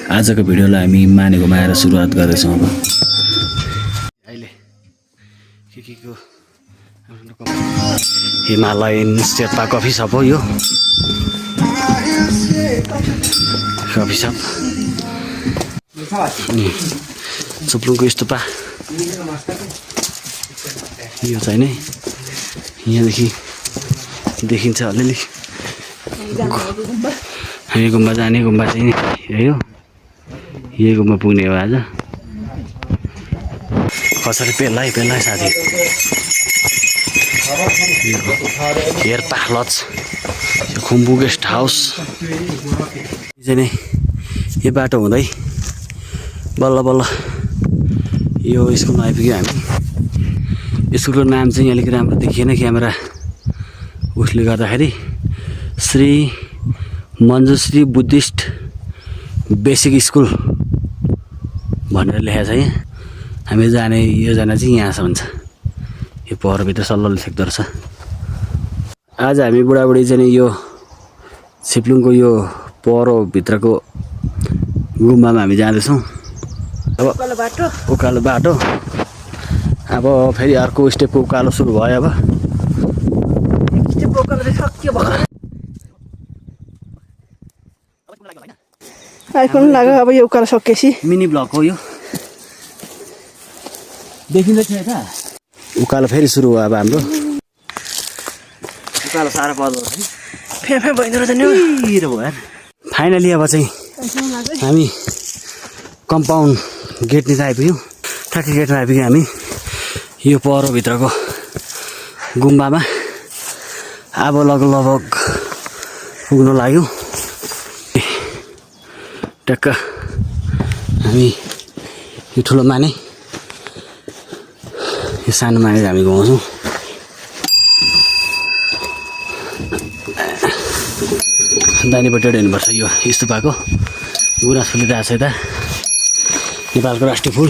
आजको भिडियोलाई हामी माने घुमाएर सुरुवात गर्दैछौँ। अब अहिले के हिमालयन शेर्पा कफी सप हो यो कफी सप। चुप्लुङको स्तूपा यो चाहिँ नै यहाँदेखि देखिन्छ अलिअलि। हामी गुम्बा जाने गुम्बा चाहिँ यही हो, यही गुम्बा पुग्ने हो आज। कसरी पेल्लाइ साथी हेर्पा लज खुम्बु गेस्ट हाउस चाहिँ नै यो बाटो हुँदै बल्ल बल्ल यो स्कुलमा आइपुग्यो हामी। स्कुलको नाम चाहिँ अलिक राम्रो देखिएन क्यामेरा उसले गर्दाखेरि। Shri Manjushree Buddhist basic school भनेर लेखेको छ यहाँ। हामी जाने योजना चाहिँ यहाँसम्म छ, यो पहरभित्र सल्ल सेक्टर छ। आज हामी बुढाबुढी चाहिँ यो सिप्लुङको यो पहरोभित्रको गुम्बामा हामी जाँदैछौँ। अब उकालो बाटो अब फेरि अर्को स्टेपको उकालो सुरु भयो। अब आइफोन लाग्यो। अब यो उकालो सकेपछि मिनी ब्लक हो यो, देखिन्छ कि यता उकालो फेरि सुरु भयो। अब हाम्रो उकालो साह्रो पर्दो रहेछ नि, फे भइदिएर चाहिँ भयो यार। फाइनली अब चाहिँ हामी कम्पाउन्ड गेटनिर आइपुग्यौँ। ठ्याक्कै गेटमा आइपुग्यौँ हामी यो पहरोभित्रको गुम्बामा। अब लगभग पुग्न लाग्यौँ। ट्याक्क हामी यो ठुलो माने यो सानो माने हामी घुमाउँछौँ। दाहिनेपट्टि हेर्नुपर्छ यो स्तूपाको गुराँस फुलिरहेको छ। यता नेपालको राष्ट्रिय फुल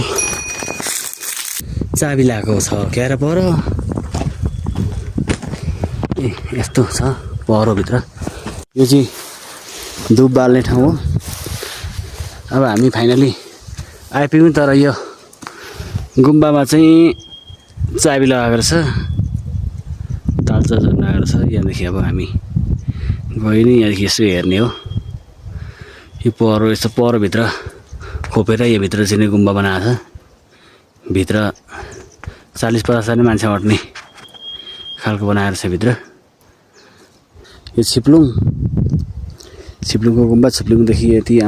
चाबी लगाएको छ क्यार पर। ए यस्तो छ पहरोभित्र। यो चाहिँ धुप बाल्ने ठाउँ हो। अब हामी फाइनली आइपुग्यौँ, तर यो गुम्बामा चाहिँ चाबी लगाएको रहेछ, तालचा जोड्न आएको रहेछ। यहाँदेखि अब हामी गयो नि, यहाँदेखि यसो हेर्ने हो। यो पहरो यस्तो पहरोभित्र खोपेर यो भित्र चाहिँ गुम्बा बनाएको छ। भित्र 40-50 जना मान्छे अट्ने खालको बनाएर छ भित्र। यो सिप्लुङको गुम्बा। सिप्लुङदेखि यति